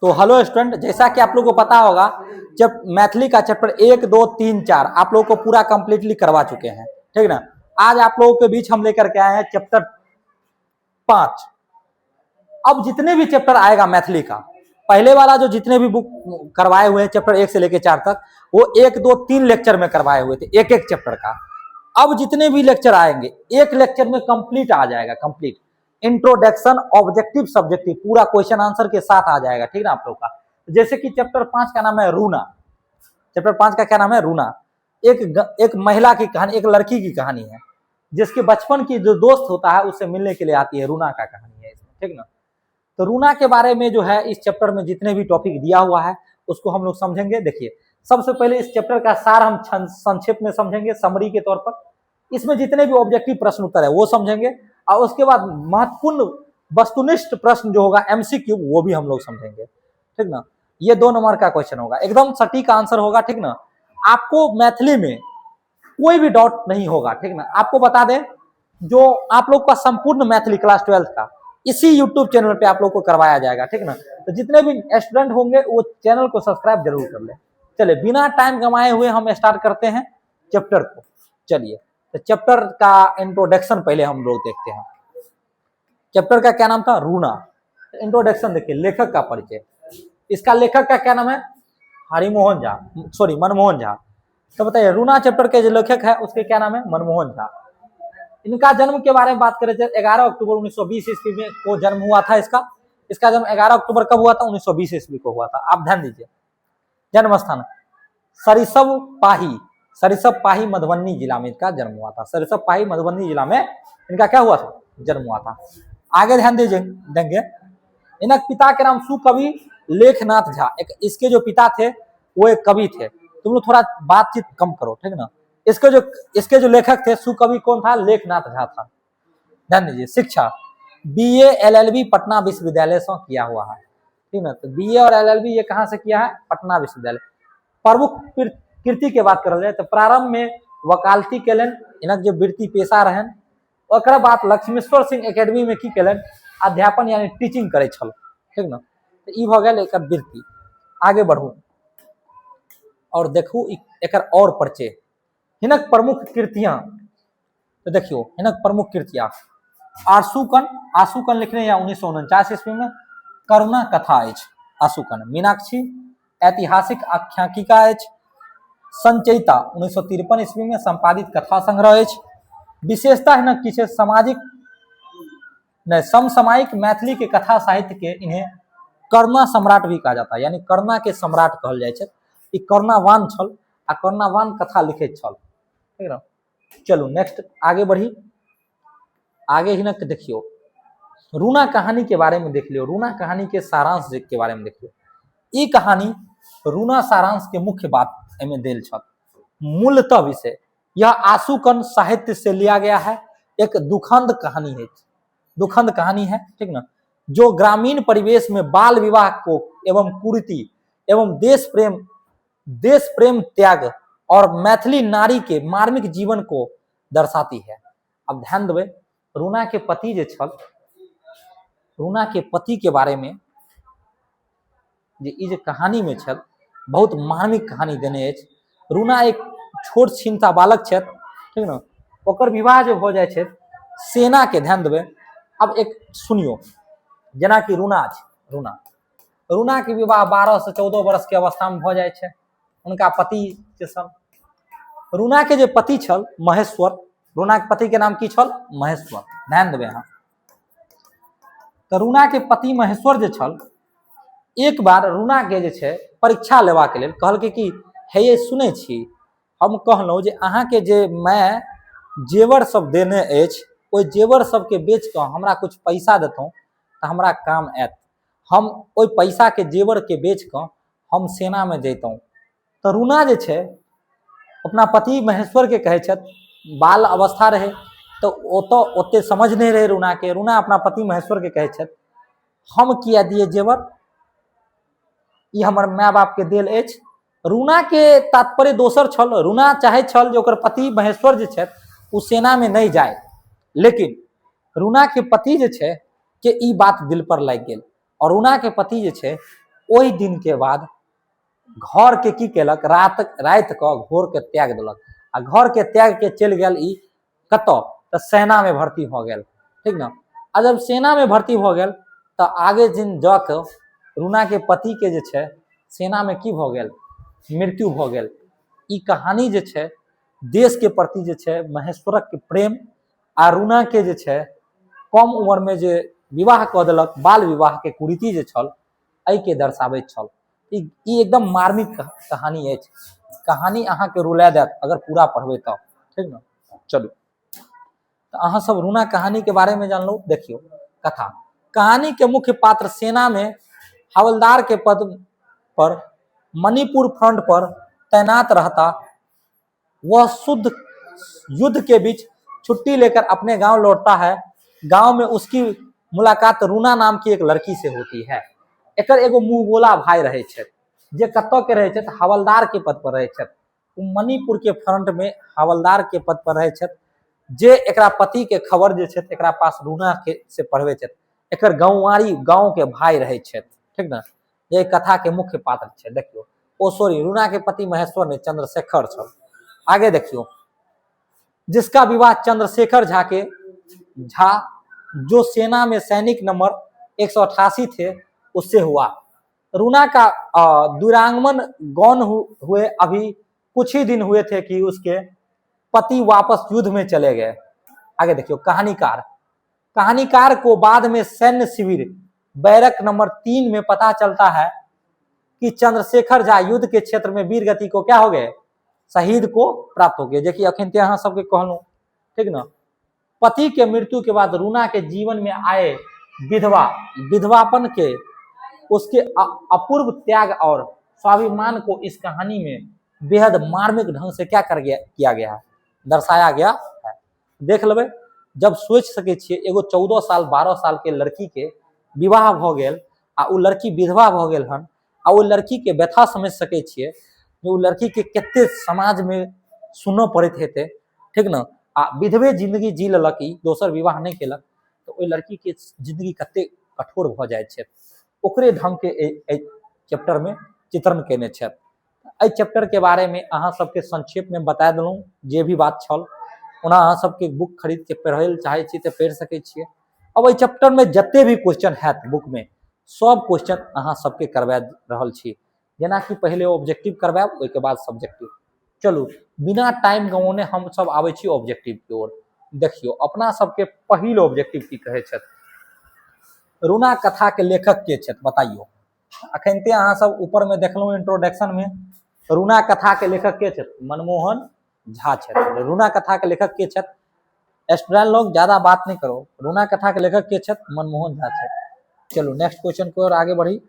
तो hello student, जैसा कि आप लोगों को पता होगा, जब मैथिली का चैप्टर 1 2 3 4 आप लोगों को पूरा कंप्लीटली करवा चुके हैं, ठीक ना। आज आप लोगों के बीच हम लेकर के आए हैं चैप्टर 5। अब जितने भी चैप्टर आएगा मैथिली का, पहले वाला जो जितने भी बुक करवाए हुए हैं चैप्टर 1 से लेकर 4 तक, वो 1 2 3 लेक्चर में करवाए हुए थे एक एक चैप्टर का। अब जितने भी लेक्चर आएंगे एक लेक्चर में कंप्लीट आ जाएगा, कंप्लीट इंट्रोडक्शन, ऑब्जेक्टिव, सब्जेक्टिव, पूरा क्वेश्चन आंसर के साथ आ जाएगा, ठीक ना आप लोग का। जैसे कि चैप्टर 5 का नाम है रूना। चैप्टर 5 का क्या नाम है? रूना। एक महिला की कहानी, एक लड़की की कहानी है जिसके बचपन की जो दोस्त होता है उससे मिलने के लिए आती है। रूना का कहानी है इसमें, ठीक ना। तो रूना के बारे में जो है इस चैप्टर में जितने भी टॉपिक दिया हुआ है उसको हम लोग समझेंगे। देखिए, सबसे पहले इस चैप्टर का सार हम संक्षेप में समझेंगे, समरी के तौर पर। इसमें जितने भी ऑब्जेक्टिव प्रश्न उत्तर है वो समझेंगे, और उसके बाद महत्वपूर्ण वस्तुनिष्ठ प्रश्न जो होगा एमसीक्यू, वो भी हम लोग समझेंगे, ठीक ना। ये 2 नंबर का क्वेश्चन होगा, एकदम सटीक आंसर होगा, ठीक ना। आपको मैथिली में कोई भी डाउट नहीं होगा, ठीक ना। आपको बता दें, जो आप लोग का संपूर्ण मैथिली क्लास 12th का इसी यूट्यूब चैनल पे आप लोग को करवाया जाएगा, ठीक ना। तो जितने भी स्टूडेंट होंगे वो चैनल को सब्सक्राइब जरूर कर ले। चलिए, बिना टाइम गंवाए हुए हम स्टार्ट करते हैं चैप्टर को। चलिए, तो चैप्टर का इंट्रोडक्शन पहले हम लोग देखते हैं। चैप्टर का क्या नाम था? रूना। इंट्रोडक्शन देखिए, लेखक का परिचय। इसका लेखक का क्या नाम है? हरिमोहन झा, सॉरी मनमोहन झा। तो बताइए, रूना चैप्टर के जो लेखक है उसके क्या नाम है? मनमोहन झा। इनका जन्म के बारे में बात करें तो 11 अक्टूबर 1920 ईस्वी में को जन्म हुआ था इसका। इसका जन्म 11 अक्टूबर कब हुआ था? 1920 ईस्वी को हुआ था। आप ध्यान दीजिए, जन्म स्थान सरिसब पाही, सरिसब पाही मधुबनी जिला में इनका जन्म हुआ था। सरिसब पाही मधुबनी जिला में इनका क्या हुआ था? जन्म हुआ था। आगे ध्यान दीजिए देंगे, इनक पिता के नाम सुकवि लेखनाथ झा। एक इसके जो पिता थे वो एक कवि थे। तुम लोग थोड़ा बातचीत कम करो, ठीक ना। इसके जो लेखक थे सुकवि कौन था? लेखनाथ झा था। ध्यान दीजिए, शिक्षा बीए एलएलबी पटना विश्वविद्यालय से किया हुआ है, ठीक ना। तो बीए और एलएलबी ये कहाँ से किया है? पटना विश्वविद्यालय। प्रमुख कृति के बात करल जाए तो प्रारंभ में वकालती केलन, इनक जो वृत्ति पेशा रहन। ओकरा बाद लक्ष्मीश्वर सिंह एकेडमी में की केलन? अध्यापन यानी टीचिंग करे छल, ठीक ना। तो ई भ गेल एकर वृत्ति। आगे बढ़ू और देखू एकर और परिचय। हिनक प्रमुख कृतियां, तो देखियो हिनक प्रमुख कृतियां आशुकन, आशुकन लिखने या 1949 ईस्वी में। करुणा कथा अछि आशुकन। मीनाक्षी ऐतिहासिक आख्यायिका अछि। संचयिता 1953 ईस्वी में संपादित कथा संग्रह अछि। विशेषता हिनक की छै? सामाजिक नहीं, समसामयिक मैथिली के कथा साहित्य के इन्हें करुणा सम्राट भी कहा जाता है, यानी करुणा के सम्राट कहल जाइ छै। ई करुणावान छल आ करुणावान कथा लिखैत छल, ठीक ना। चलू नेक्स्ट आगे बढ़ी। आगे हिनक देखियो रूना कहानी के बारे में देख लियो, रूना कहानी के सारांश के बारे में देख लियो। ई कहानी रूना सारांश के मुख्य बात एमे देल छल। मूलतः विषय यह आशुकन साहित्य से लिया गया है। एक दुखंद कहानी है, दुखंद कहानी है, ठीक ना। जो ग्रामीण परिवेश में बाल विवाह को एवं कुरीति एवं देश प्रेम त्याग और मैथिली नारी के मार्मिक जीवन को दर्शाती है। अब ध्यान देबै, रूना के पति जे छल, रूना के पति के बारे में जे ई जे कहानी में छल, बहुत मार्मिक कहानी देने अछि। रूना एक छोट छिनता बालक छथि, ठीक ना। ओकर विवाह जे भऽ जाइ छै सेना के, ध्यान देबै। अब एक सुनियो, जेनाकि रूना अछि, रूना, रूना के विवाह 12 से 14 वर्ष के अवस्था में भऽ जाइ छै उनका पति के संग। रूना के जे पति छल महेश्वर, रूना के पति के नाम की छल? महेश्वर। ध्यान देबै अहाँ, तऽ रूना के पति महेश्वर जे छल, एक बार रूना के जे छै परीक्षा लेबाक लेल कहलकै कि हे ये सुनै छी, हम कहलहुँ जे अहाँके जे माय जेवर सब देने अछि ओहि जेवर सबके बेच कऽ हमरा कुछ पैसा देतहुँ तऽ हमरा काम आयत, हम ओहि पैसाके जेवरके बेच कऽ हम सेनामे जैतहुँ। तऽ रूना जे छै अपना पति महेश्वरके कहै छथि, बाल अवस्था रहै तऽ ओतऽ ओते समझ नहि रहै रूनाके। रूना अपना पति महेश्वरके कहै छथि, हम किया दिए जेवर, ई हमर माय बापके देल अछि। रूना के तात्पर्य दोसर छल। रूना चाहै छल जे ओकर पति महेश्वर जे छथि ओ सेनामे नहि जाय, लेकिन रूना के पति जे छै के ई बात दिल पर लागि गेल और रूना के पति जे छै ओहि दिन के बाद घर के की केलक, रात राति कऽ घोर के त्याग देलक आ घर के त्याग के चलि गेल ई कतऽ, तऽ सेना में भर्ती भऽ गेल, ठीक ने। आ जब सेना में भर्ती भऽ गेल तऽ आगे दिन जा कऽ रूना के पति के जे छै सेना में की भऽ गेल, मृत्यु भऽ गेल। ई कहानी जे छै देश के प्रति जे छै महेश्वरक के प्रेम आ रूना के जे छै कम उम्र में जे विवाह कऽ देलक, बाल विवाह के कुरीति जे छल एहिके दर्शाबैत छल। ई एकदम मार्मिक कहानी अछि। कहानी अहाँके रुला देत अगर पूरा पढ़बै तऽ, ठीक ने। चलू तऽ अहाँ सब रूना कहानी के बारे में जानलहुँ। देखियौ कथा, कहानी के मुख्य पात्र सेना में हवलदार के पद पर मणिपुर फ्रंट पर तैनात रहता। वह शुद्ध युद्ध के बीच छुट्टी लेकर अपने गांव लौटता है। गांव में उसकी मुलाकात रूना नाम की एक लड़की से होती है। एकर एगो मुँह बोला भाई रहे छथि जे कतऽ के रहे छथि, हवलदार के पद पर रहे छथि। ओ मणिपुर के फ्रंट में हवलदार के पद पर रहे छथि, जे एकरा पति के खबर जे छथि एकरा पास रूना के से पढ़वे छथि। एकर गाँवारी गाँव के भाई रहे छथि, ठीक ने, जे कथा के मुख्य पात्र छै। देखियौ, ओ सॉरी, रूना के पति महेश्वर ने चंद्रशेखर छल। आगे देखियौ, जिसका विवाह चंद्रशेखर झा के झा जो सेना में सैनिक नंबर 188 थे उससे हुआ। रूना का दुरांगमन गौन हुए अभी कुछ ही दिन हुए थे कि उसके पति वापस युद्ध में चले गए। आगे देखियो, कहानीकार, कहानीकार को बाद में सैन्य शिविर बैरक नंबर 3 में पता चलता है कि चंद्रशेखर झा युद्ध के क्षेत्र में वीर गति को क्या हो गए, शहीद को प्राप्त हो गए, जे कि अखन अहाँ सबके कहलहुँ, ठीक ना। पति के मृत्यु के बाद रूना के जीवन में आए विधवा विधवापन के उसके अपूर्व त्याग और स्वाभिमान को इस कहानी में बेहद मार्मिक ढंग से क्या कर गया, किया गया है, दर्शाया गया है। देख लेबै, जब सोचि सकै छियै एगो 14 साल 12 साल के लड़की के विवाह भऽ गेल आ ओ लड़की विधवा भऽ गेल हन, आ ओ लड़की के व्यथा समझि सकै छियै जे ओ लड़की के कते समाज में सुनऽ पड़ैत हेतै, ठीक ने। आ विधवे जिंदगी जी लेलक, ई दोसर विवाह नहि केलक, तऽ ओहि लड़की के जिंदगी कते कठोर भऽ जाइ छै, ओकरे ढंग के एहि चैप्टर में चित्रण केने छथि। एहि चैप्टर के बारे में अहाँ सबके संक्षेप में बता देलहुँ जे भी बात छल। ओना अहाँ सबके बुक खरीद के पढ़ै लए चाहै छी तऽ पढ़ि सकै छियै। अब एहि चैप्टर में जते भी क्वेश्चन हैत बुक में, सब क्वेश्चन अहाँ सबके करवा रहल छी। जेनाकि पहिले ऑब्जेक्टिव करवायब, ओहिके बाद सब्जेक्टिव। चलू बिना टाइम गंवौने हम सब आबै छी ऑब्जेक्टिव के ओर। देखियौ अपना सबके पहिल ऑब्जेक्टिव की कहै छथि, रूना कथा के लेखक के छथि बताइयो। अखनते अहाँ सब ऊपर में देखलहुँ इंट्रोडक्शन में, रूना कथा के लेखक के छथि, मनमोहन झा छथि। रूना कथा के लेखक के छथि, स्टूडेंट लोग ज्यादा बात नहीं करो, रूना कथा के लेखक के छथि, मनमोहन झा छथि। चलू नेक्स्ट क्वेश्चन के ओर आगे बढ़ी।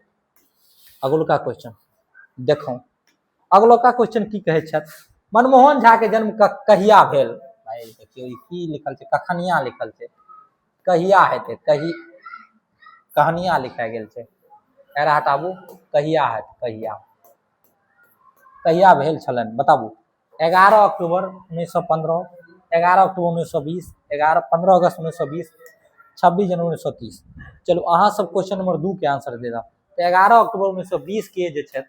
अगुलका क्वेश्चन देखो, अगुलका क्वेश्चन की कहै छथि, मनमोहन झा के जन्म कहिया भेल। भाई देखियौ ई की लिखल छै, कखनिया लिखल छै, कहिया हेतै, कही कहनिया लिखा गेल छै, एकरा हटाबू, कहिया हेतै, कहिया कहिया भेल छलनि बताबू। 11 अक्टूबर 1915, 11 अक्टूबर 1920, 15 अगस्त 1920, 26 जनवरी 1930। चलू अहाँ सब क्वेश्चन नंबर 2 के आंसर दे दऽ। तऽ 11 अक्टूबर 1920 के जे छथि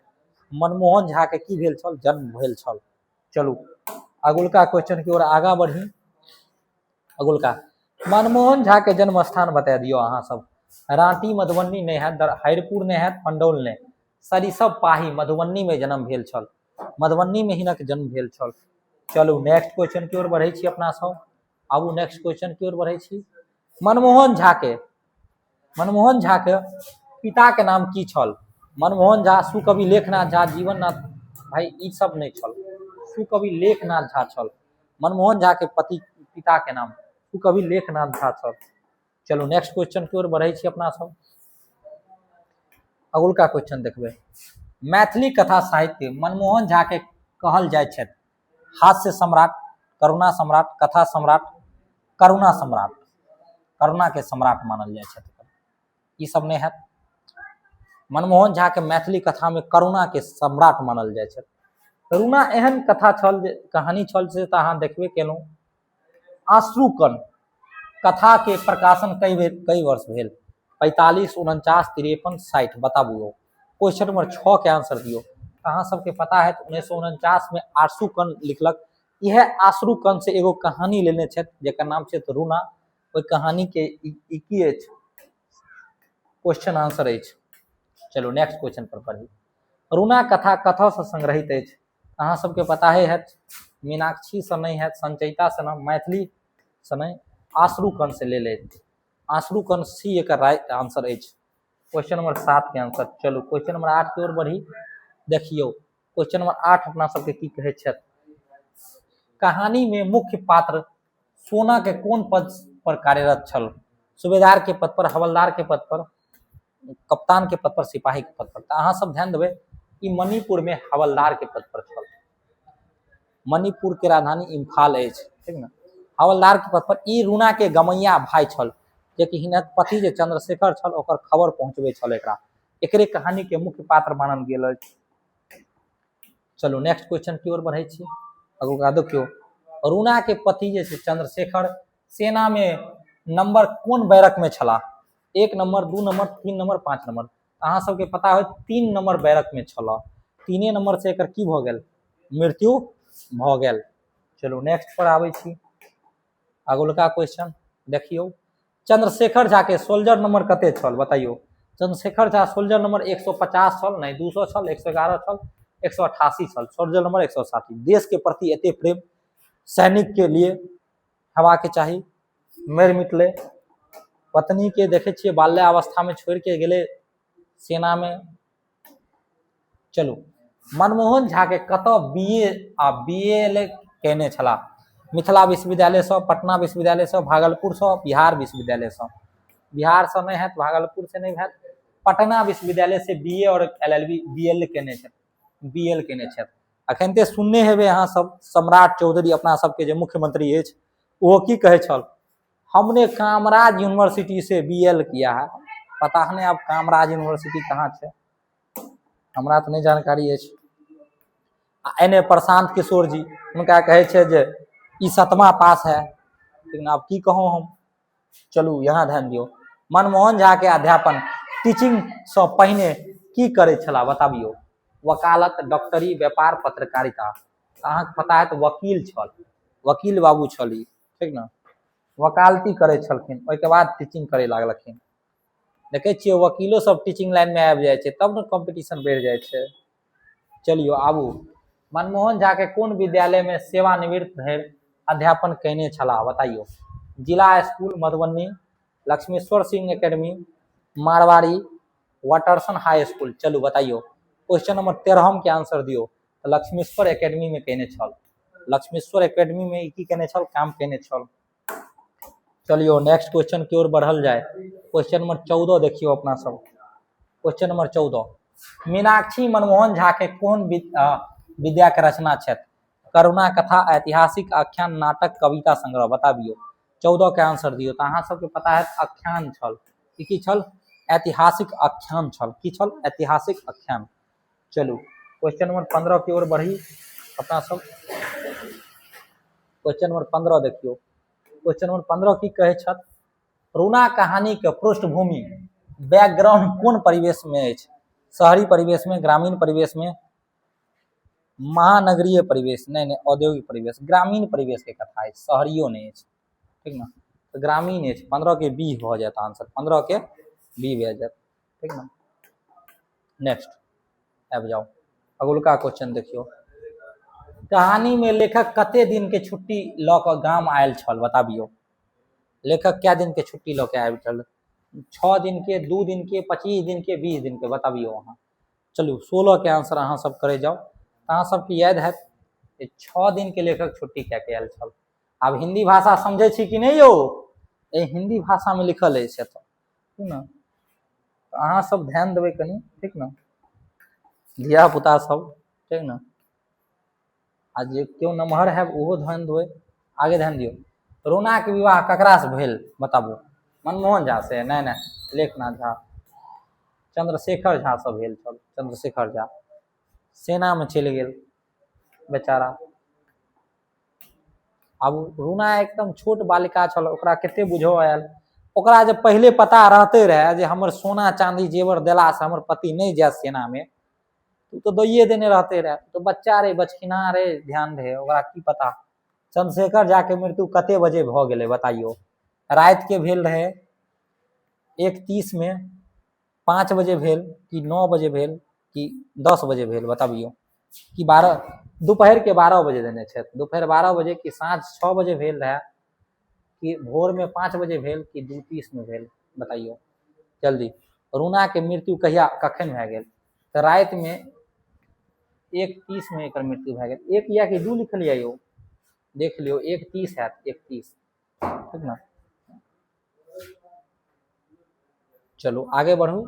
मनमोहन झा के की भेल छल, जन्म भेल छल। चलू अगुलका क्वेश्चन की ओर आगाँ बढ़ी। अगुलका मनमोहन झा के जन्म स्थान बता दियौ अहाँ सब। रांटी मधुबनी नहीं है, हरिपुर नहीं है, पंडौल नहीं, सरिसब पाही मधुबनी में जन्म भेल छल, मधुबनी में हिनक जन्म भेल छल। चलू नेक्स्ट क्वेश्चन की ओर बढ़ै छी अपना सब। आबू नेक्स्ट क्वेश्चन की ओर बढ़ै छी। मनमोहन झा के पिता के नाम की छल? मनमोहन झा, सुकवि लेखनाथ झा, जीवननाथ, भाई ई सब नहीं छल, सुकवि लेखनाथ झा छल। मनमोहन झा के पति पिता के नाम सुकवि लेखनाथ झा छल। चलू नेक्स्ट क्वेश्चन की ओर बढ़ै छी अपना सब। अगुलका क्वेश्चन देखबै। मैथिली कथा साहित्य मनमोहन झा के कहल जाइ छथि हास्य सम्राट, करुणा सम्राट, कथा सम्राट, करुणा सम्राट, करुणा के सम्राट मानल जाइ छथि। ई सब नहि हैत। मनमोहन झा के मैथिली कथा में करुणा के सम्राट मानल जाइ छथि। करुणा एहन कथा छल जे कहानी छल से तऽ अहाँ देखबे केलहुँ। अश्रुकण कथा के प्रकाशन कई बेर कई वर्ष भेल? 45, 49, 53, 60, बताबू। क्वेश्चन नंबर 6 के आंसर दियौ। अहाँ सबके पता है 1949 में आशु कर्ण लिखलक। इएह आशु कर्ण से एगो कहानी लेने छथि जकर नाम छै रूना। ओहि कहानी के ई की अछि? क्वेश्चन आंसर अछि। चलू नेक्स्ट क्वेश्चन पर पढ़ी। रूना कथा कतऽ से संग्रहित अछि? अहाँ सबके पता है हैत, मीनाक्षी से नहीं हैत, संचयिता से न, मैथिली से नहीं, आश्रु कर्ण से लेल अछि। आश्रु कर्ण सी एकर राइट आंसर अछि। क्वेश्चन नंबर 7 के आंसर। चलू क्वेश्चन नंबर 8 की ओर बढ़ी। देखियौ क्वेश्चन नंबर 8 अपना सबके की कहै छथि। कहानी में मुख्य पात्र सोना के कोन पद पर कार्यरत छल? सूबेदार के पद पर, हवलदार के पद पर, कप्तान के पद पर, सिपाही के पद पर। तो अहाँ सब ध्यान देबै ई मणिपुर में हवलदार के पद पर छल। मणिपुर के राजधानी इम्फाल अछि, ठीक ने। हवलदार के पद पर ई रूना के गमैया भाई छल, जेकि हिनक पति जे चंद्रशेखर छल ओकर खबर पहुंचबै छल एकरा। एकरे कहानी के मुख्य पात्र मानल गेल अछि। चलू नेक्स्ट क्वेश्चन की ओर बढ़ै छी। अगुका देखियौ, रूना के पति जे छै चंद्रशेखर सेना में नंबर कोन बैरक में छलाह? 1 नंबर, 2 नंबर, 3 नंबर, 5 नंबर। अहाँ सबके पता होयत 3 नंबर बैरक में छल। 3 नंबर से एकर की भऽ गेल? मृत्यु भऽ गेल। चलू नेक्स्ट पर आबै छी। अगुलका क्वेश्चन देखियौ, चंद्रशेखर झा के सोल्जर नंबर कते छल बताइयो। चंद्रशेखर झा सोल्जर नंबर 150 छल, नहीं 200 छल, 111 छल, 188 छल। Soldier number 160। देश के प्रति एते प्रेम सैनिक के लिए हेबाक के चाही। मरि मिटले पत्नी के देखे छियै बाल्यावस्था में छोड़ के गेले सेना में। चलू मनमोहन झा के कतऽ बी ए आ बी एल ए केने छलाह? मिथिला विश्वविद्यालय सँ, पटना विश्वविद्यालय सँ, भागलपुर सँ, बिहार विश्वविद्यालय सँ। बिहार सँ नहीं हैत, भागलपुर से नहीं हैत, पटना विश्वविद्यालय से बी ए और L L B, B L केने छथि, बी एल केने छथि। अखन ते सुनने हेबै अहाँ सब, सम्राट चौधरी अपना सबके जे मुख्यमंत्री अछि ओहो की कहै छल? हमने कामराज यूनिवर्सिटी से बी एल किया है। पता नहीं अब कामराज यूनिवर्सिटी कहाँ छै, हमरा तऽ नहि जानकारी अछि। आ एने प्रशांत किशोर जी हुनका कहै छै जे ई 7वां पास है, लेकिन आब की कहूँ हम। चलू यहाँ ध्यान दियौ, मनमोहन झा के अध्यापन टीचिंग सँ पहिने की करै छलाह बताबियौ। वकालत, डॉक्टरी, व्यापार, पत्रकारिता। अहाँके पता है तऽ वकील छल, वकील बाबू छल ई, ठीक ने। वकालती करै छलखिन, ओहिके बाद टीचिंग करे लागलखिन। देखै छियै वकीलो सब टीचिंग लाइन में आबि जाइ छै तब ने कॉम्पिटिशन बढ़ि जाइ छै। चलियौ आबू, मनमोहन झा के कोन विद्यालय में सेवानिवृत्त धरि अध्यापन कयने छलाह बताइयो। जिला school Madhubani, Lakshmeshwar Singh academy Marwari, Waterson high school. चलू बताइयो क्वेश्चन नंबर 13 के आंसर दियौ। तऽ लक्ष्मीश्वर एकेडमी में कयने छल। लक्ष्मीश्वर एकेडमी में की कयने छल? काम कयने छल। चलियो नेक्स्ट क्वेश्चन की ओर बढ़ल जाए। क्वेश्चन नंबर 14 देखियो अपना सब। क्वेश्चन नंबर 14, मीनाक्षी मनमोहन झा के कोन विद्या के रचना छथि? करुणा कथा, ऐतिहासिक आख्यान, नाटक, कविता संग्रह। बताबियो 14 के आंसर दियो। तो अहाँ सबके पता है आख्यान छल। ई की छल? ऐतिहासिक आख्यान छल। की छल? ऐतिहासिक आख्यान। चलू क्वेश्चन नंबर 15 की ओर बढ़ी अपना सब। क्वेश्चन नंबर 15 देखियो। क्वेश्चन नंबर 15 की कहै छथि? रूना कहानी के पृष्ठभूमि बैकग्राउंड कोन परिवेश में अछि? शहरी परिवेश में, ग्रामीण परिवेश में, महानगरीय परिवेश, नहीं नहीं औद्योगिक परिवेश, ग्रामीण परिवेश के कथा अछि, शहरियो नहीं अछि, ठीक ना। तो ग्रामीण अछि। 15 के बी भऽ जायत आंसर, 15 के बी भऽ जायत, ठीक ना। नेक्स्ट आबि जाओ, अगुलका क्वेश्चन देखियो। कहानी में लेखक कते दिन के छुट्टी लऽ कऽ गाम आयल छल बताबियो। लेखक कै दिन के छुट्टी लऽ के आयल छल? 6 दिन के, 2 दिन के, 25 दिन के, 20 दिन के, बताबियो अहाँ। चलू 16 के आंसर अहाँ सब करे जाओ। अहाँ सबके याद हैत जे 6 दिन के लेखक छुट्टी कए के आयल छल। आब हिंदी भाषा समझै छी कि नहि यौ? ए हिंदी भाषा में लिखल अछि एतऽ, ठीक ने। अहाँ सब ध्यान देबै कनि, ठीक ने, धिया पुता सब, ठीक ने। आ जे केओ नमहर है ओहो ध्यान देबै। आगे ध्यान दियौ, रोना के विवाह ककरा से भेल बताबू? मनमोहन झा से? नहीं नहीं, लेखनाथ झा, चंद्रशेखर झा से भेल छल। चंद्रशेखर झा सेना में चलि गेल बेचारा। आब रूना एकदम छोट बालिका छल, ओकरा कते बुझऽ आयल। ओकरा जब पहिले पता रहते रहे जे हमर सोना चांदी जेवर देलासँ हमर पति नहि जायत सेनामे, ओ तऽ दैए देने रहते रहे। तऽ बच्चा रहे, बचकिना रहे, ध्यान रहे, ओकरा की पता। चंद्रशेखर झा के मृत्यु कते बजे भऽ गेलै बताइयो? राति के भेल रहे 1:30 में, 5 बजे भेल कि 9 बजे भेल कि 10 बजे भेल बताबियो? कि 12, दोपहर के 12 बजे देने छथि, दोपहर 12 बजे कि साँझ 6 बजे भेल रहे कि भोर में 5 बजे भेल कि 2:30 में भेल बताइयो जल्दी। रूना के मृत्यु कहिया कखन भए गेल? तऽ राति में 1:30 में एकर मृत्यु भए गेल। 1 या कि 2 लिखलियै यौ, देख लियौ, 1:30 हैत, 1:30, ठीक ने। चलू आगे बढ़ू।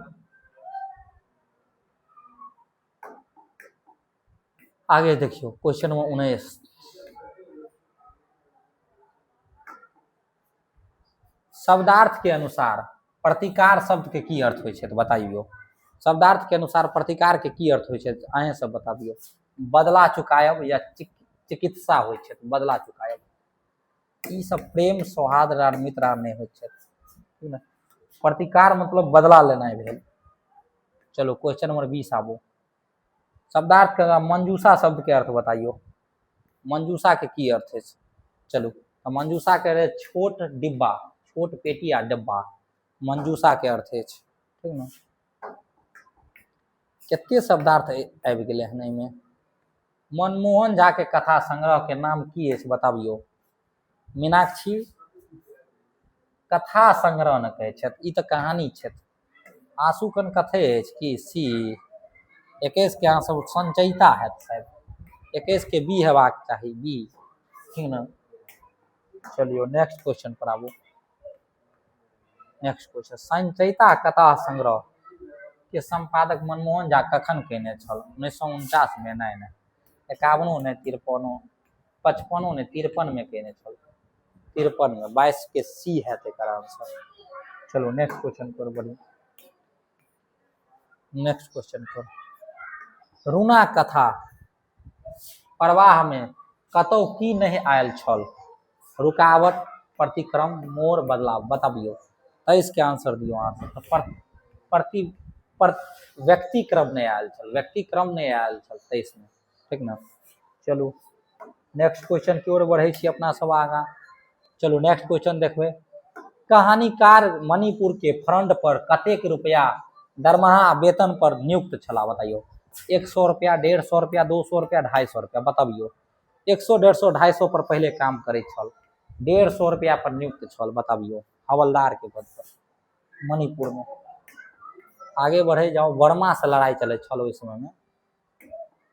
आगे देखियौ क्वेश्चन नंबर 19। शब्दार्थ के अनुसार प्रतिकार शब्द के की अर्थ होइ छै तऽ बताइयो। शब्दार्थ के अनुसार प्रतिकार के की अर्थ होइ छै अहें सब बताबियो। बदला चुकायब या चिकित्सा होइ छै, बदला चुकायब। ई सब प्रेम सौहार्द आर मित्र आर नहि होइ छै, ठीक ने। प्रतिकार मतलब बदला लेनाइ भेल। चलो क्वेश्चन नंबर 20 आबू। शब्दार्थ के मंजूषा शब्द के अर्थ बताइयो, मंजूषा के की अर्थ अछि? चलू तऽ मंजूषा के रहे छोट डिब्बा, छोट पेटी आ डब्बा मंजूषा के अर्थ अछि, ठीक ने। कते शब्दार्थ आबि गेलै हन एहिमे। मनमोहन झा के कथा संग्रह के नाम की अछि बताबियो? मीनाक्षी कथा संग्रह ने कहै छथि, ई तऽ कहानी छथि। आशु कन कथे अछि कि सी 21 के अहाँ सब संचयिता हैत शायद, 21 के बी हेबाक चाही, बी, ठीक ने। चलियो नेक्स्ट क्वेश्चन पर आबू। नेक्स्ट क्वेश्चन, संचयिता कथा संग्रह के संपादक मनमोहन झा कखन केने छल? 1949 में? नहि नहि, 51 नहि, 53, 55 नहि, 53 में केने छल, 53 में। 22 के सी हैत एकर आंसर। चलो नेक्स्ट क्वेश्चन पर बढ़ू। नेक्स्ट क्वेश्चन पर, रूना कथा प्रवाह में कतौ की नहीं आयल छल? रुकावट, प्रतिक्रम, मोड़, बदलाव, बताबियो। 23 के आंसर दियो अहाँ सब। तऽ प्रति पर व्यक्तिक्रम नहि आयल छल, व्यक्तिक्रम नहि आयल छल 23 में, ठीक ने। चलू नेक्स्ट क्वेश्चन की ओर बढ़ै छी अपना सब आगाँ। चलू नेक्स्ट क्वेश्चन देखबै। कहानीकार मणिपुर के फ्रंट पर कतेक रुपया दरमाहा वेतन पर नियुक्त छला बताइयो? 100 रुपया, 150 रुपया, 200 रुपया, 250 रुपया, बताबियो। 100, 150, 250 पर पहिले काम करै छल, 150 रुपया पर नियुक्त छल, बताबियो, हवलदार के पद पर मणिपुर में। आगे बढ़े जाओ। वर्मा से लड़ाई चलै छल ओहि समय में।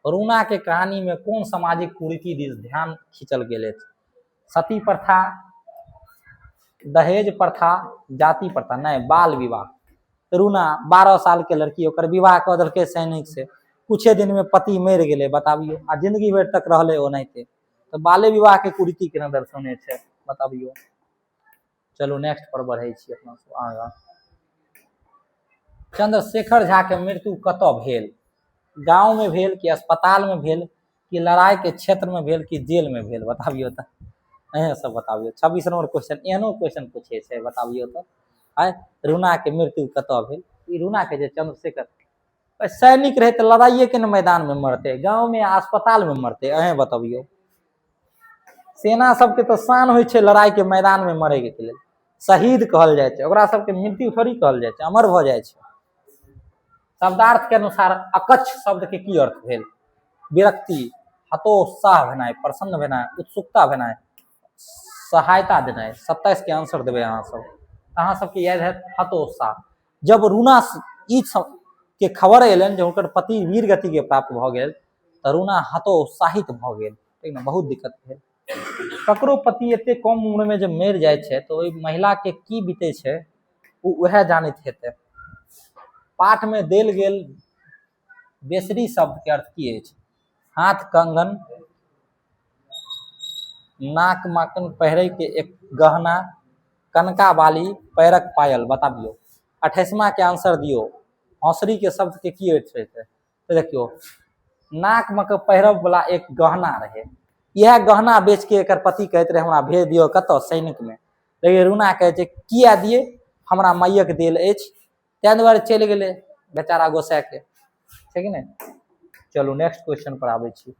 रूना के कहानी में कोन सामाजिक कुरीति दिस ध्यान खींचल गेल अछि? सती प्रथा, दहेज प्रथा, जाति प्रथा, नहीं, बाल विवाह। रूना 12 साल के लड़की, ओकर विवाह कऽ देलकै सैनिक से, कुछे दिन में पति मरि गेलै बताबियो, आ जिंदगी भरि तक रहलै ओनाहिते। तऽ बाले विवाह के कुरीति केना दर्शौने छै बताबियो। चलू नेक्स्ट पर बढ़ै छी अपना सब आगाँ। चंद्रशेखर झा के मृत्यु कतऽ भेल? गाँव में भेल कि अस्पताल में भेल कि लड़ाई के क्षेत्र में भेल कि जेल में भेल? बताबियो तऽ, अहें सब बताबियो। 26 नंबर क्वेश्चन, एहनो क्वेश्चन पूछे छै, बताबियो तऽ। आय रूना के मृत्यु कतऽ भेल? ई रूना के जे चंद्रशेखर सैनिक रहे तऽ लड़ाइए के ने मैदान में मरते, गाँव में अस्पताल में मरते, अहें बताबियो। सेना सबके तऽ शान होइ छै लड़ाई के मैदान में मरे के लेल, शहीद कहल जाइ छै ओकरा सबके, मृत्यु थोड़ी कहल जाइ छै, अमर भऽ जाइ छै। शब्दार्थ के अनुसार अकच्छ शब्द के की अर्थ भेल? विरक्ति, हतोत्साह भेनाइ, प्रसन्न भेनाइ, उत्सुकता भेनाइ, सहायता देनाइ। 27 के आंसर देबै अहाँ सब। अहाँ सबके याद हैत हतोत्साह। जब रूना ई सब के खबर एलनि जे हुनकर पति वीर गति के प्राप्त भऽ गेल, तऽ रूना हतोत्साहित भऽ गेल, ठीक ने, बहुत दिक्कत भेल। ककरो पति एते कम उम्र में जब मरि जाइ छै तऽ ओहि महिला के की बीतै छै ओ उएह जानैत हेतै। पाठ में देल गेल बेसरी शब्द के अर्थ की अछि? हाथ कंगन, नाक माकन पहिरे के एक गहना, कनका बाली, पैरक पायल, बताबियो। 28वां के आंसर दियो। हौसरी के शब्द के की अर्थ छै? तऽ देखियौ, नाक मे के पहिरब वाला एक गहना रहे, इएह गहना बेच के एकर पति कहैत रहे हमरा भेज दियौ कतऽ, सैनिक में। लेकिन रूना कहै छै किया दिए, हमरा माइयक देल अछि, ताहि दुआरे चलि गेलै बेचारा गोसाइके, छै कि नहि। चलू नेक्स्ट क्वेश्चन पर आबै छी।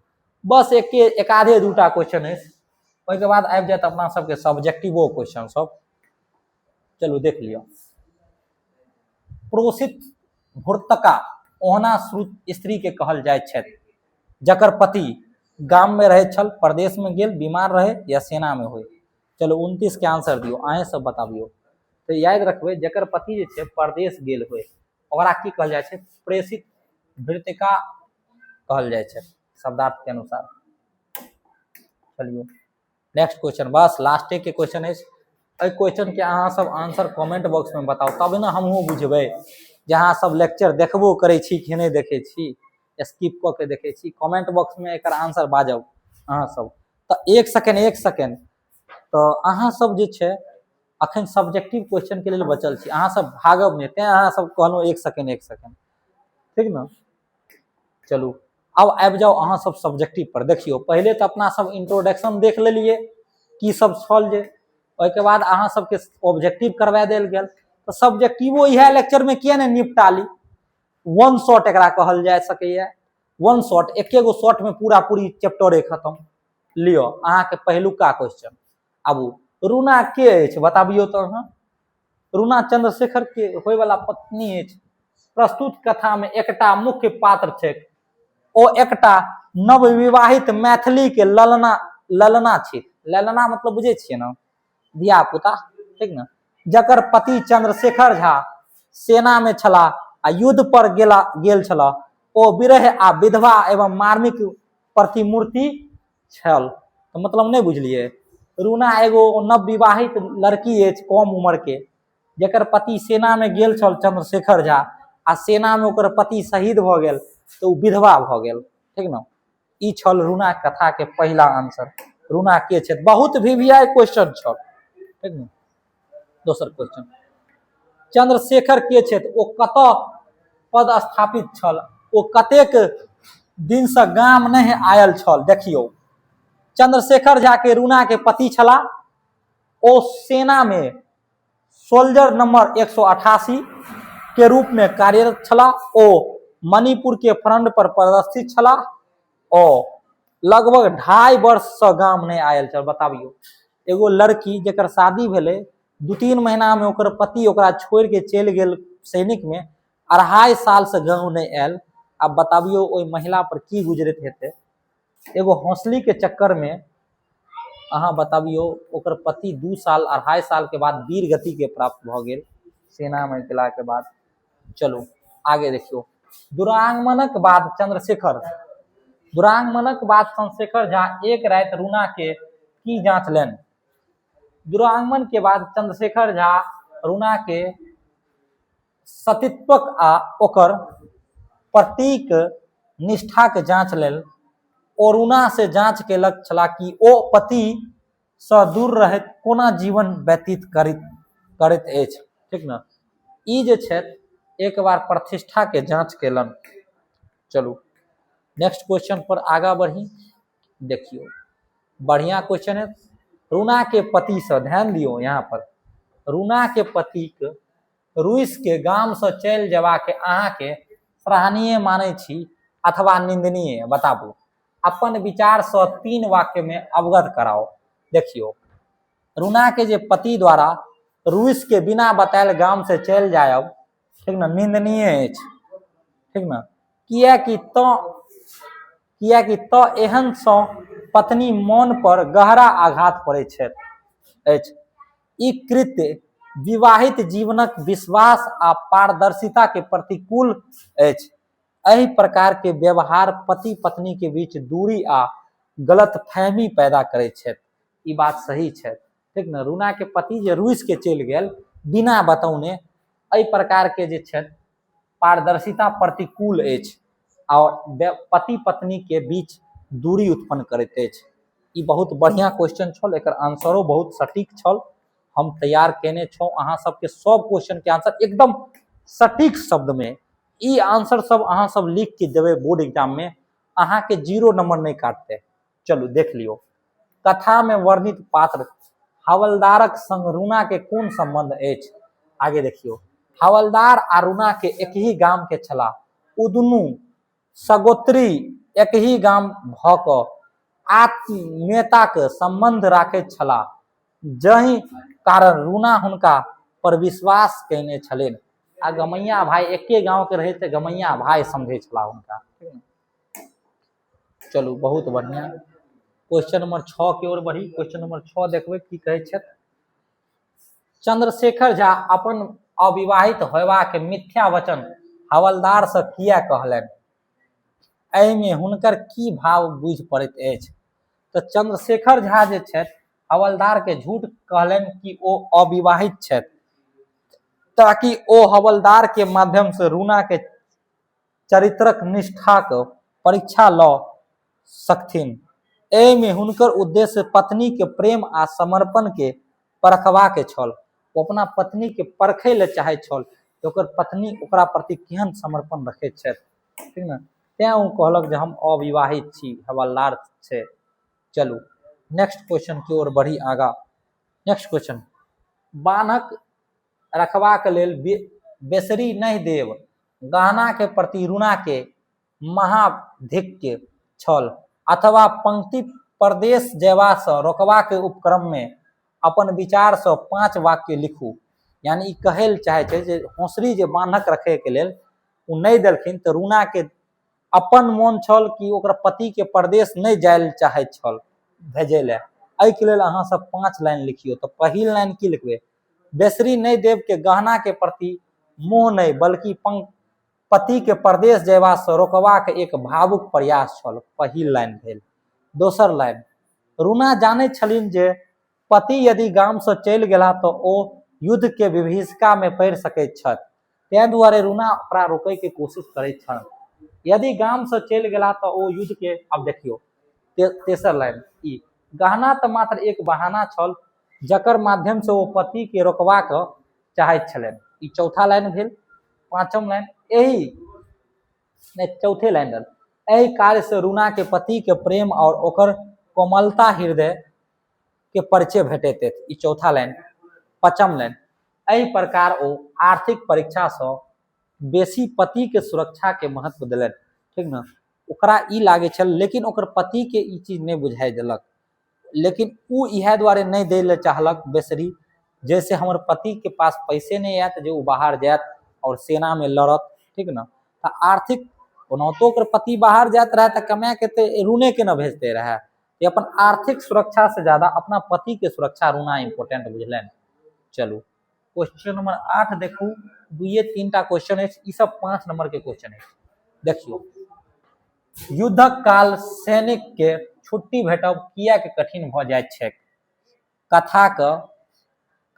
बस एके एकाधे दूटा क्वेश्चन अछि, ओहिके बाद आबि जायत अपना सबके सब्जेक्टिवो क्वेश्चन सब। चलू देख लिअ। प्रोषित भुर्तका ओहना स्त्री के कहल जाइत छथि जकर पति गाम में रहैत छल, प्रदेश में गेल, बीमार रहे या सेना में होय। चलू 29 के आंसर दियौ, अहें सब बताबियौ। तऽ याद रखबै जकर पति जे छै परदेश गेल होय ओकरा की कहल जाइ छै, प्रेषित भृतिका कहल जाइ छै शब्दार्थ के अनुसार। चलियौ नेक्स्ट क्वेश्चन, बस लास्टे के क्वेश्चन अछि। एहि क्वेश्चन के अहाँ सब आंसर कमेंट बॉक्स में बताउ, तब ने हमहूँ बुझबै जे अहाँ सब लेक्चर देखबो करै छी कि नहि देखै छी, स्किप कऽ के देखै छी। कमेंट बॉक्स में एकर आंसर बाजब अहाँ सब। तऽ एक सेकेंड, एक सेकेंड, तऽ अहाँ सब जे छै अखन सब्जेक्टिव क्वेश्चन के लेल बचल छी, अहाँ सब भागब नहि, तें अहाँ सब कहलहुँ एक सेकेंड, एक सेकेंड, ठीक ने। चलू आब आबि जाउ अहाँ सब सब्जेक्टिव पर। देखियौ पहिले तऽ अपना सब इंट्रोडक्शन देख लेलियै की सब छल जे, ओहिके बाद अहाँ सबके ऑब्जेक्टिव करवा देल गेल। तऽ सब्जेक्टिवो इएह लेक्चर में किया नहि निपटा ली, वन शॉट एकरा कहल जा सकैए, वन शॉट, एके गो शॉट में पूरा पूरी चैप्टरे खत्म। लिअ अहाँके पहिलुका क्वेश्चन। आबू रूना के अछि बताबियौ तऽ अहाँ। रूना चंद्रशेखर के होयवला पत्नी अछि। प्रस्तुत कथा में एकटा मुख्य पात्र छैक, ओ एकटा नवविवाहित मैथिली के ललना, ललना छी, ललना मतलब बुझै छियै ने, धिया पुता, ठीक ने, जकर पति चंद्रशेखर झा सेना में छलाह आ युद्ध पर गेल छलाह। ओ विरह आ विधवा एवं मार्मिक प्रतिमूर्ति छल। तऽ मतलब नहि बुझलियै, रूना एगो नवविवाहित लड़की अछि कम उम्र के, जकर पति सेना में गेल छल चंद्रशेखर झा, आ सेना में ओकर पति शहीद भऽ गेल तऽ ओ विधवा भऽ गेल, ठीक ने। ई छल रूना कथा के पहिला आंसर, रूना के छथि। बहुत VVI question छल, ठीक ने। दोसर क्वेश्चन, चंद्रशेखर के छथि, ओ कतऽ पद स्थापित छल, ओ कतेक दिन से गाम नहि आयल छल। देखियौ चंद्रशेखर झा के रूना के पति छला, ओ सेना में सोल्जर नंबर 188 के रूप में कार्यरत छला, ओ मणिपुर के फ्रंट पर पदस्थित छला, ओ लगभग 2.5 वर्ष से गाम नहीं आयल छल। बताबियौ एगो लड़की जकर शादी भेलै, 2-3 महीना में ओकर पति ओकरा छोड़ के चलि गेल सैनिक में, 2.5 साल से गाँव नहीं आयल। आब बताबियौ ओहि महिला पर की गुजरैत हेतै। एगो हौसली के चक्कर में अहाँ बताबियौ ओकर पति 2 साल 2.5 साल के बाद वीर गति के प्राप्त भऽ गेल सेना में गेला के बाद। चलू आगे देखियौ। दुरागमनक बाद चंद्रशेखर, दुरागमनक बाद चंद्रशेखर झा एक राति रूना के की जांच लेन। दुरागमन के बाद चंद्रशेखर झा रूना के सतीत्वक आ ओकर पतिक निष्ठाक जांच लेल ओ रूना से जांच केलक छला कि ओ पति सँ दूर रहैत कोना जीवन व्यतीत करैत अछि, ठीक ने। ई जे छथि एक बार प्रतिष्ठा के जांच केलनि। चलू नेक्स्ट क्वेश्चन पर आगा बढ़ी। देखियौ बढ़िया क्वेश्चन है। रूना के पति से ध्यान दियौ, यहाँ पर रूना के पतिक रूस के गाम से चलि जेबाक अहाँ के सराहनीय मानै छी अथवा निंदनीय, बताबू। अपन विचार से 3 वाक्य में अवगत कराओ। देखियो रूना के जे पति द्वारा रूस के बिना बतायल गाम से चलि जायब, ठीक ने, निंदनीय अछि, ठीक ने, किएकि तऽ एहन सँ पत्नी मन पर गहरा आघात पड़ैत अछि। ई कृत्य विवाहित जीवनक विश्वास आ पारदर्शिता के प्रतिकूल अछि। एहि प्रकार के व्यवहार पति पत्नी के बीच दूरी आ गलतफहमी पैदा करैत छथि। ई बात सही छै, ठीक ने। रूना के पति जे रूस के चलि गेल बिना बतौने, एहि प्रकार के जे छथि पारदर्शिता प्रतिकूल अछि और पति पत्नी के बीच दूरी उत्पन्न करैत अछि। ई बहुत बढ़िया क्वेश्चन छल, एकर आंसरो बहुत सटीक छल। हम तैयार केने छौ अहाँ सबके सब क्वेश्चन के आंसर एकदम सटीक शब्द में। ई आंसर सब अहाँ सब लिख के देबै बोर्ड एग्जाम में, अहाँ के 0 नंबर नहीं काटते। चलू देख लियो। कथा में वर्णित पात्र हवलदारक संग रूना के कोन संबंध अछि? आगे देखियौ, हवलदार आ रुना के एक ही गाम के छलाह। ओ दुनू सगोत्री एक ही गाम भऽ कऽ आत्मीयताक सम्बन्ध राखैत छलाह, जाहि कारण रुना हुनका पर विश्वास कयने छलनि। आ गमैया भाई एके गांव के रहे तऽ गमैया भाई समझै छलाह हुनका। चलू बहुत बढ़िया। क्वेश्चन नंबर 6 के ओर बढ़ी। क्वेश्चन नंबर 6 देखबै की कहै छथि। चंद्रशेखर झा अपन अविवाहित होयबाक मिथ्या वचन हवलदार से किया कहलनि? एहिमे हुनकर की भाव बुझि पड़ैत अछि? तऽ चंद्रशेखर झा जे छथि हवलदार के झूठ कहलनि कि ओ अविवाहित छथि, ताकि ओ हवलदार के माध्यम से रूना के चरित्रक निष्ठाक परीक्षा लऽ सकथिन। एहिमे हुनकर उद्देश्य पत्नीके प्रेम आ समर्पणके परखबाक छल। ओ अपना पत्नीके परखै लए चाहैत छल जे ओकर पत्नी ओकरा प्रति केहन समर्पण रखैत छथि, ठीक ने? तेँ ओ कहलक जे हम अविवाहित छी, हवलदार छै। चलू नेक्स्ट क्वेश्चन के ओर बढ़ी आगाँ। नेक्स्ट क्वेश्चन, बान्हक रखबाक लेल बेसरी नहि देब गहना के प्रति रुणा के महाधिक्य छल अथवा पंक्ति परदेश जयबा सँ रोकबाक उपक्रम मे अपन विचार सँ 5 वाक्य लिखू। यानी ई कहै लए चाहै छै जे होसरी जे बान्हक रखै के लेल ओ नहि देलखिन तऽ रुणा के अपन मोन छल कि ओकर पति के परदेश नहि जाय लए चाहैत छल भेजै लए। एहिके लेल अहाँ सब 5 लाइन लिखियौ। तऽ पहिल लाइन की लिखबै? बेसरी नहि देव के गहना के प्रति मोह नहि बल्कि पति के परदेश जयबा सँ रोकबाक एक भावुक प्रयास छल। पहिल लाइन भेल। दोसर लाइन, रुना जानैत छलनि जे पति यदि गाम सँ चलि गेलाह तऽ ओ युद्ध के विभीषिका मे पड़ि सकैत छथि, तें दुआरे रुना ओकरा रोकय के कोशिश करैत छल। यदि गाम सँ चलि गेलाह तऽ ओ युद्ध के, आब देखियौ तेसर लाइन, ई गहना तऽ मात्र एक बहाना छल जकर माध्यम से ओ पति के रोकबाक चाहैत छलनि। ई चौथा लाइन भेल। पांचम लाइन, एहि नहि चौथे लाइन रहल, एहि कार्य से रुना के पति के प्रेम और ओकर कोमलता हृदय के परिचय भेटैत अछि। ई चौथा लाइन। पांचम लाइन, एहि प्रकार ओ आर्थिक परीक्षा सँ बेसी पति के सुरक्षा के महत्व देलनि, ठीक ने? ओकरा ई लागै छल, लेकिन ओकर पति के ई चीज नहि बुझाइ देलक। लेकिन ओ इएह दुआरे नहि दै लए चाहलक बेसरी, जैसे हमर पति के पास पैसे नहि आयत जे ओ बाहर जायत और सेना में लड़त, ठीक ने? तऽ आर्थिक ओनाहितो ओकर पति बाहर जाइत रहए तऽ कमाए के तऽ रूने के ने भेजते रहए। ई अपन आर्थिक सुरक्षा से ज्यादा अपना पति के सुरक्षा रूना इम्पोर्टेंट बुझलनि। चलू क्वेश्चन नंबर 8 देखू। दुइये तीन टा क्वेश्चन अछि, ई सब 5 नंबर के क्वेश्चन अछि। देखियौ, युद्धक काल सैनिक के छुट्टी भेटब किएक कठिन भऽ जाइत छैक?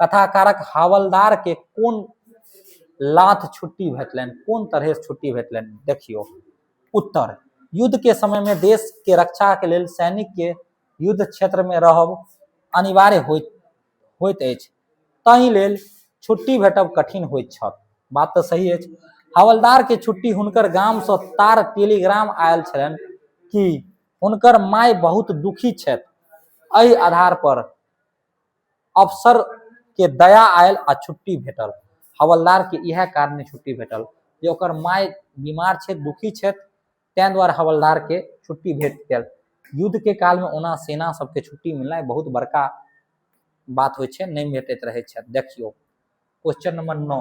कथाकारक हवलदार के कोन लाथ छुट्टी भेटलनि, कोन तरह से छुट्टी भेटलनि? देखियौ उत्तर, युद्ध के समय में देश के रक्षा के लेल सैनिक के युद्ध क्षेत्र में रहब अनिवार्य होइत अछि, ताहि लेल छुट्टी भेटब कठिन होइत छल। बात तऽ सही अछि। हवलदार के छुट्टी हुनकर गाम सँ तार टेलीग्राम आयल छलनि कि हुनकर माय बहुत दुखी छथि। एहि आधार पर अफसर के दया आयल आ छुट्टी भेटल। हवलदार के इएह कारण छुट्टी भेटल जे ओकर माय बीमार छथि, दुखी छथि, तें दुआरे हवलदार के छुट्टी भेट गेल। युद्ध के काल में ओना सेना सबके छुट्टी मिलनाइ बहुत बड़का बात होइ छै, नहि भेटैत रहै छै। देखियौ क्वेश्चन नंबर 9,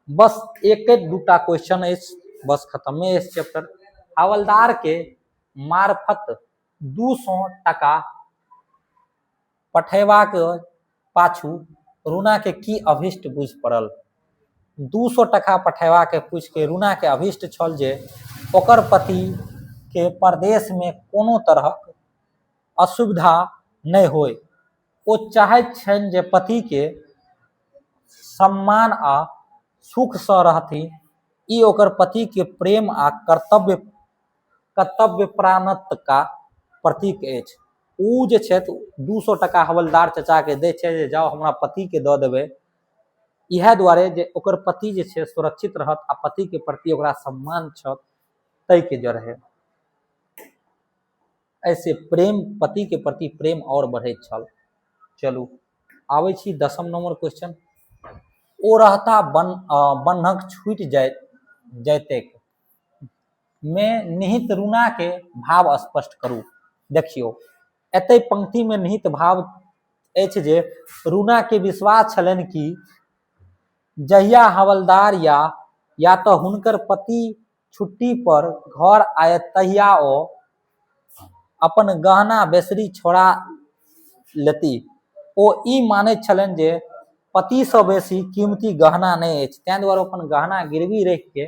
बस एक एक दूटा क्वेश्चन अछि, बस खत्मे अछि चैप्टर। हवलदार के मार्फत 200 टका पठेबाक पाछू रूना के की अभीष्ट बुझि पड़ल? 200 टका पठेबाक पूछि के रूना के अभीष्ट छल जे ओकर पति के परदेश में कोनो तरहक असुविधा नहि होय। ओ चाहैत छनि जे पति के सम्मान आ सुख सँ रहथि। ई ओकर पति के प्रेम आ कर्तव्य प्राणत का प्रतीक अछि। ओ जे छथि 200 टका हवलदार चचा के दै छै जे जाउ हमरा पति के दऽ देबै, इएह दुआरे जे ओकर पति जे छै सुरक्षित रहत आ पति के प्रति ओकरा सम्मान छल ताहि के जरहे। ऐसे प्रेम, पति के प्रति प्रेम और बढ़ैत छल। चलू आबै छी 10 नंबर क्वेश्चन। ओ रहता बन्हक छूटि जयतैक मे निहित रुना के भाव स्पष्ट करू। देखियौ, एतय पंक्ति में निहित भाव अछि जे रुना के विश्वास छलनि कि जहिया हवलदार या तऽ हुनकर पति छुट्टी पर घर आयत तहिया ओ अपन गहना बेसरी छोड़ा लेती। ओ ई मानैत छलनि जे पतिसँ बेसी कीमती गहना नहि अछि, ताहि दुआरे अपन गहना गिरवी राखिके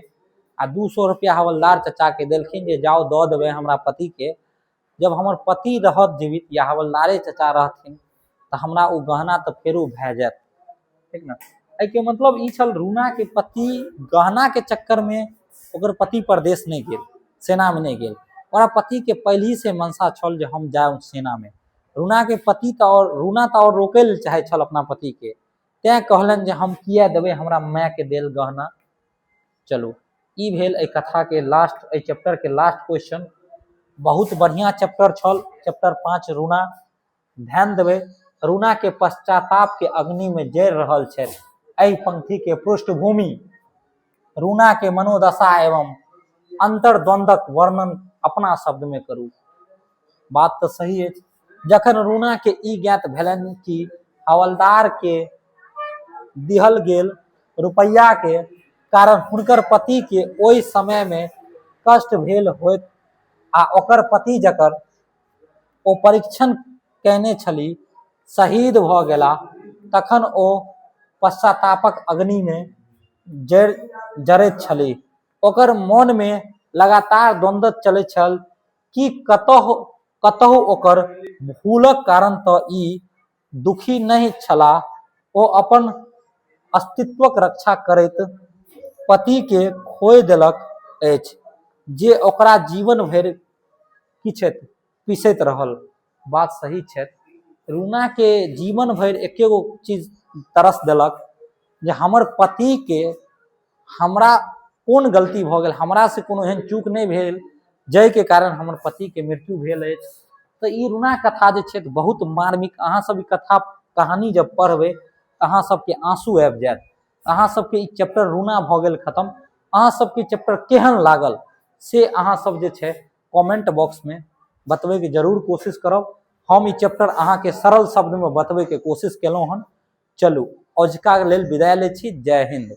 आ 200 रुपया हवलदार चचाके देलखिन जे जाउ दऽ देबै हमरा पतिके, जब हमर पति रहत जीवित या हवलदारे चचा रहथिन तऽ हमरा ओ गहना तऽ फेरो भए जायत, ठीक ने। एहिके मतलब ई छल रूनाके पति गहनाके चक्करमे ओकर पति परदेश नहि गेल, सेनामे नहि गेल। ओकरा पतिके पहिलहिसँ मनसा छल जे हम जायब सेनामे। रूनाके पति तऽ आओर रूना तऽ आओर रोकै लए चाहै छल अपना पतिके, तैँ कहलनि जे हम किए देबै हमरा मायके देल गहना। चलू, ई भेल एहि कथाके लास्ट, एहि चैप्टरके लास्ट क्वेश्चन। बहुत बढ़िआँ चैप्टर छल चैप्टर 5 रूना। ध्यान देबै, रूना के पश्चाताप के अग्नि में जरि रहल छथि। एहि पंक्ति के पृष्ठभूमि रूना के मनोदशा एवं अंतर्द्वंद्वक वर्णन अपना शब्द में करू। बात तऽ सही अछि। जखन रूना के ई ज्ञात भेलनि कि हवलदार के दिहल गेल रुपैआ के कारण हुनकर पति के ओहि समय में कष्ट भेल होयत आ ओकर पति जकर ओ परीक्षण कयने छली शहीद भऽ गेला, तखन ओ पश्चातापक अग्निमे जरैत छली। ओकर मोनमे लगातार द्वन्द्व चलैत छल कि कतहु कतहु ओकर भूलक कारण तऽ ई दुखी नहि छलाह। ओ अपन अस्तित्वक रक्षा करैत पतिकेँ खोइ देलक अछि जे ओकरा जीवन भरि किछैत पीसैत रहल। बात सही छथि। रूनाके जीवन भरि एके गो चीज तरस देलक जे हमर पतिके हमरा कोन गलती भऽ गेल, हमरासँ कोनो एहन चूक नहि भेल जाहिके कारण हमर पतिके मृत्यु भेल अछि। तऽ ई रूना कथा जे छै बहुत मार्मिक। अहाँ सब ई कथा कहानी जब पढ़बै तऽ अहाँ सबके आंसू आबि जायत। अहाँ सबके ई चैप्टर रूना भऽ गेल खतम। अहाँ सबके चैप्टर केहन लागल से अहाँ सब जे छै कमेंट बॉक्समे बतबैके जरूर कोशिश करब। हम ई चैप्टर अहाँके सरल शब्दमे बतबैके कोशिश केलहुँ हन। चलू, अजुका लेल विदाई लै छी। जय हिन्द।